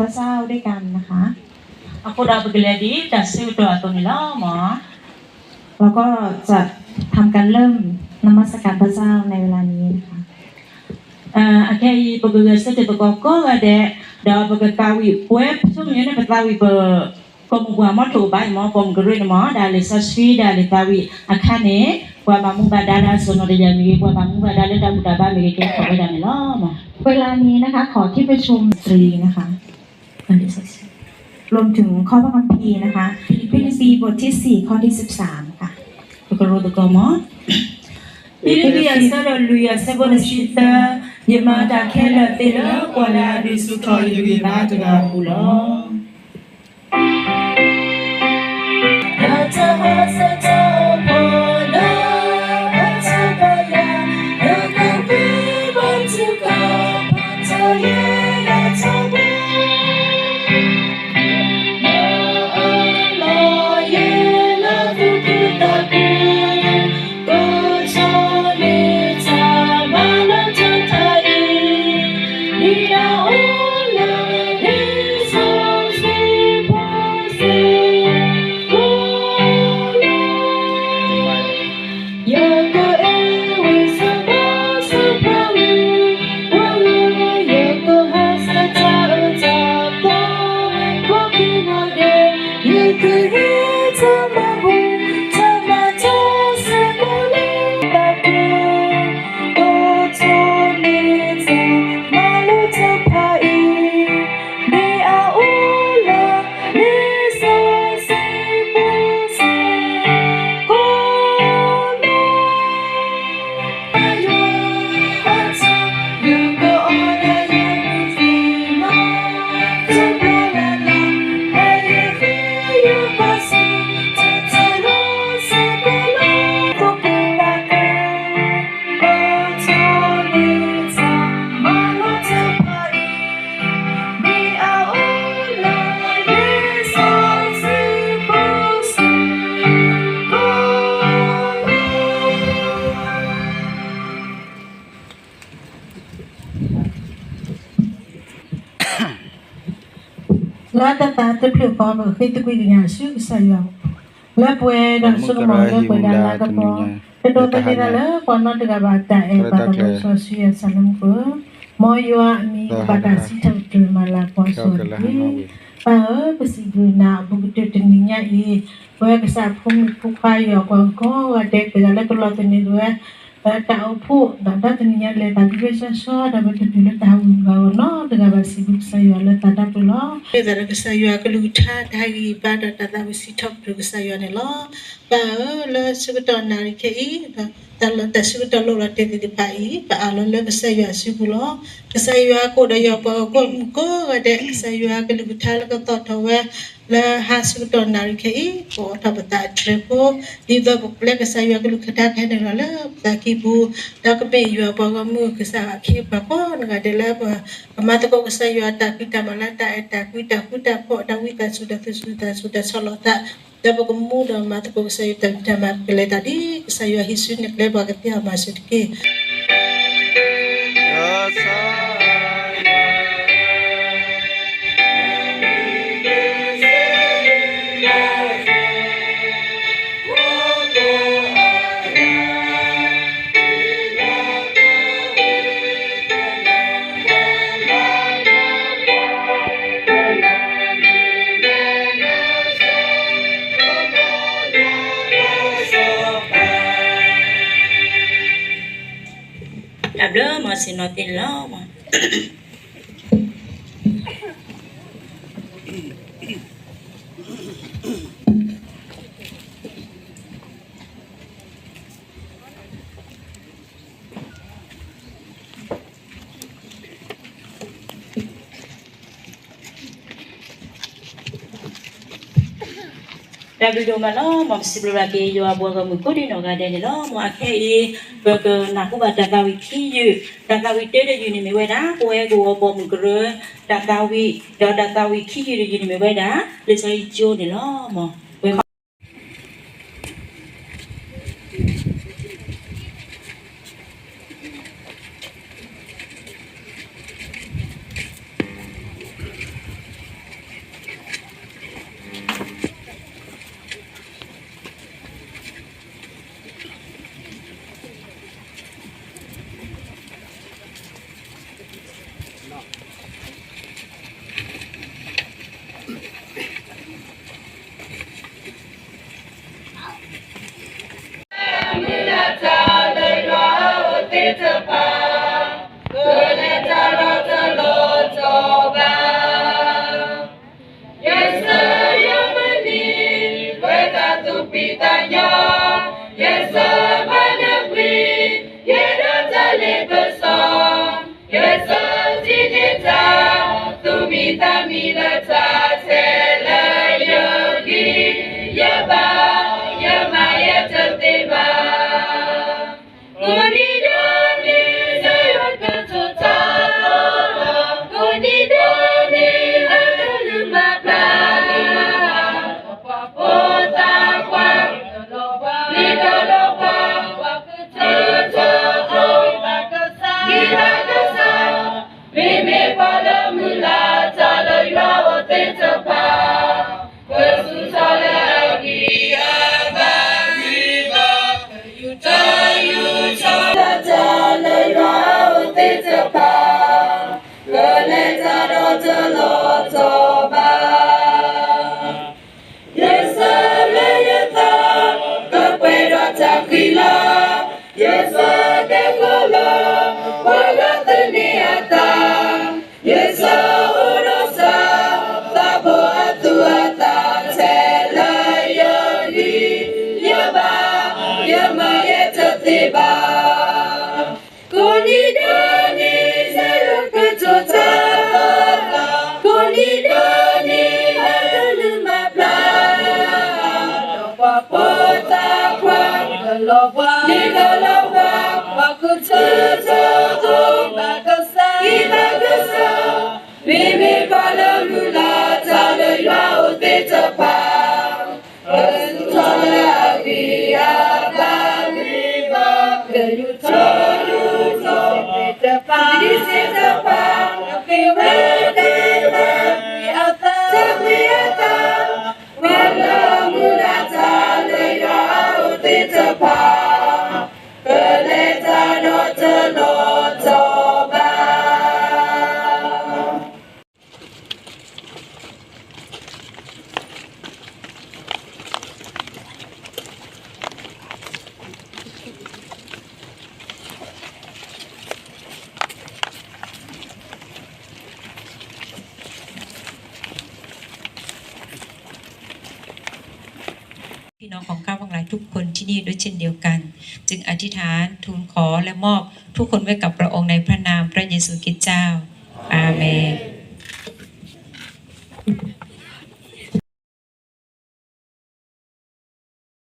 พระเจ้าด้วยกันนะคะ အဃိဒီးပကလဲၤဒ်တၢ်ဆၢကတီၢ်အသိးန့ၣ်လီၤမး เราก็จะทำการเริ่มนมัสการพระเจ้าในเวลานี้นะคะ အခဲအံၤ ပကဂဲၤဆၢထၢၣ်သကိးကိးဂၤဒဲး, ဒီးပကသးဝံၣ်ပှဲၤ ပဆိကမိၣ်န့ၣ် ပသးဝံၣ်ပ ကိးမုၢ်ပှၢ်မီထိၣ်ဘါအံၤမး ပိာ်မုၣ်ကရၢန့ၣ်မး ဒီးလံာ်စီဆှံ ဒီးလံာ်သးဝံၣ်အခါန့ၣ် ပှၤဘၣ်မူဘၣ်ဒါလၢအစီၣ်နီၤတယၢ်မ့ၢ်ဂ့ၤ ပှၤဘၣ်မူဘၣ်ဒါလၢတၢ်ဘူၣ်တၢ်ဘါမ့ၢ်ဂ့ၤ ကဲထီၣ်ဝဲဒၣ်န့ၣ်လီၤ. เวลานี้นะคะ ขอที่ประชุมสตรีนะคะ รวมถึงข้อพระคัมภีร์นะคะ ฟิลิปปีบทที่สี่ ข้อที่สิบสามค่ะ ပကရိသကိးမး ဖံလံးပံး အဆၢဒိၣ်လွံၢ် အဆၢဖိတဆံသၢ, ယမၤတၢ်ခဲလၢာ်သ့လၢပှၤလၢအဒုးဆူၣ်ထီၣ်ယဂံၢ်ဘါတဂၤအပူၤလီၤ. လၢတၢ်သးတဖျၢၣ်ဃီ ပဃ့သကွံာ်ကညးဆူကစၢ်ယွၤ လၢပှဲၤဒီးဆိကမိၣ်လၢပှဲၤဒၣ်လၢကပီၤ, တဒိးသန့ၤတၢ်လၢပှၤနီတဂၤဘၣ်တၢ်အဲၣ်ဘၣ်တၢ်လီၤဆီဆူယွၤကစၢ်လၢမူခိၣ်, မ်ယွၤအမံၤကဘၣ်တၢ်စံးထီၣ်ပတြၢၤမၤလၤကပီၤဆိၣ်ဂ့ၤတက့ၢ်. ပၢ်ဧၢ, ပစံးဘျုးနၤအဘူးကတၢၢ်တနံၤညါအံၤ, ပဝဲကစၢ်ဖိမုၣ်ဖိခွါယွၤပှၤဂီၢ်ဂၤဒဲး တဂၤလၢကလီၤသန့ၤဝဲ တၢ်အိၣ်ဖှိၣ် ဒီးတၢ်တနံၤညါလဲၤသးဒ်ဝဲစီစီ ဒီးပတတုၤလၢတၢ်ဟးဂူာ်ဟးဂီၤနီတဂၤဘၣ် စံးဘျုးကစၢ်ယွၤလၢသးတၢ်ပၢလီၤ. မ့ၢ်သးဒီးကစၢ်ယွၤကလုၢ်ကထါတၢ်ဟ့ၣ်ဂံၢ်ဘါဒီးတၢ်သးဝံၣ်စံးထီၣ်ပတြၢၤကစၢ်ယွၤန့ၣ်လီၤ. ပၢ်ဧၢ, လၢဆၢကတီၢ်နၣ်ရံၣ်ခဲအံၤ တၢ်လီၢ်တၢ်ဆၢကတီၢ်လိၣ်လီၤတဲာ်သ့ၣ်တဖၣ်အံၤ ပအးလီၤလၢကစၢ်ယွၤအစုပူၤလီၤ. ကစၢ်ယွၤကအိၣ်ဒီးယွၤပှၤဂီၢ်မုၢ်ကိးဂၤဒဲး, ကစၢ်ယွၤကလုၢ်ကထါလၢကသီၣ်ထီၣ်ဝဲ လၢဟါဆၢကတီၢ်နၣ်ရံၣ်ခဲအံၤ ကအိးထီၣ်ပသးအတြဲၤဖိ, ဒ်သိးပကပျဲကစၢ်ယွၤကလုၢ်ကထါကဟဲနုာ်လီၤလၢပသးကံၢ်ပူၤ, ဒီးကမ့ၢ်ယွၤပှၤဂီၢ်မုၢ်ကစၢ်အခ့အပှၤကိးဂၤဒဲးလၢ ကမၤသကိးကစၢ်ယွၤတၢ်ဖံးတၢ်မၤလၢတၢ်အဲၣ်တၢ်ကွံတၢ်ဃူတၢ်ဖိး တၢ်ဝံသးစူၤတၢ်သူၣ်စူၤသးစူၤတၢ်ဆီၣ်လီၤသး, ဒီးပကမူဒီးမၤသကိးကစၢ်ယွၤတၢ်ဖံးတၢ်မၤ ပကလဲၤတၢ်ဒ်ကစၢ်ယွၤဟံးစုနဲၣ်ကျဲပှၤကသ့အီၤမၤစၢၤတက့ၢ်. တၢ်ဘျုးမး ဆ့ၣ်နီၤသ့န့ၣ်လီၤ. တၢ်ဘျုးဒိၣ်မးလီၤ. မ်ပစံးဘျုးဘၣ်က့ၤ ယွၤအပှၤဂီၢ်မုၢ်ကိးဒံနီၢ်ဂၤဒဲးန့ၣ်လီၤ. မ်အခဲအံၤ ပကနၢ်ဟူဘၣ်တၢ်သးဝံၣ်ခံယုၢ်, တၢ်သးဝံၣ်တၢတယုၢ်န့ၣ်မ့ၢ်ဝဲဒၣ် ပဝဲကဝီၤပိာ်မုၣ်ကရၢ တၢ်သးဝံၣ်, ဒီးတၢ်သးဝံၣ်ခံယုၢ်တယုၢ်န့ၣ်မ့ၢ်ဝဲဒၣ် လံာ်စီဆှံကၠိန့ၣ်လီၤ. မ်ပဝဲ တၢ်ဘျုးဒိၣ်မးလီၤ. တၢ်မံၤလၢတၢ်ထဲလၢယဂံၢ်ယဘါ, ယမၤယဲတသ့ဘၣ်. ကိးနံၤဒဲးန့ၣ် ယကတိၤတၢ်ဒီး, ကိးနံၤဒဲးန့ၣ် အကလုၢ်မၤဘျါ, ပှၤဖိသၣ်ခွါ, လံာ်ဒီးလီၤပှီၢ်, ပှၤကတိၤတၢ်ဒီး, ဂံၢ်ဘါကစၢ်, မ့မ့ၢ်ပှၤလၢမုၢ်လၢ်တၢ်လၢယွၤအိၣ်သ့ၣ်တဖၣ်, ကသူၣ်ထီၣ်လၢအဂံၢ်အဘါ, ယူၢ်ထီၣ်ယူၢ်ထီၣ် တၢ်လၢယွၤအိၣ်သ့ၣ်တဖၣ်, ကလဲၤတၢ်ဒီးတလီၤတီၤဘၣ်. ယဆၢလၢယသး ကပှဲၤဒီးတၢ်ဃံလၤ, ယဆၢကဲၤကီးလၢ ပှၤဂၤသန့ၤအသး, ယဆၢအိၣ်ဒီးစၢ် သးဖိအသူၣ်အသးထဲလၢယဂံၢ်ယဘါ, ယမၤယဲတသ့ဘၣ်. ကိးနံၤဒဲးန့ၣ် ယကတိၤတၢ်ဒီး, ကိးနံၤဒဲးန့ၣ် အကလုၢ်မၤဘျါ, ဒီးပှၤဖိသၣ်ခွါ, လံာ်ဒီးလီၤပှီၢ်, ပှၤကတိၤတၢ်ဒီး, ဂံၢ်ဘါကစၢ်, ဂံၢ်ဘါကစၢ်, မ့မ့ၢ်ပှၤလၢမုၢ်လၢ်တၢ်လၢယွၤအိၣ်သ့ၣ်တဖၣ်, ကသူၣ်ထီၣ်လၢအဂံၢ်အဘါ, ကယူၢ်ထီၣ်ယူၢ်ထီၣ်သ့ၣ်တဖၣ်, သ့ၣ်တဖၣ်, ကဃ့ဝဲက့ၤဝဲ, တၢ်ဘှံးအသး, ပှၤလၢမုၢ်လၢ်တၢ်လၢယွၤအိၣ်သ့ၣ်တဖၣ်, ကလဲၤတၢ်ဒီးတလီၤတီၤဘၣ်. พี่น้องของข้าพเจ้าทั้งหลายทุกคนที่นี่ด้วยเช่นเดียวกัน จึงอธิษฐานทูลขอและมอบทุกคนไว้กับพระองค์ในพระนามพระเยซูคริสต์เจ้า อาเมน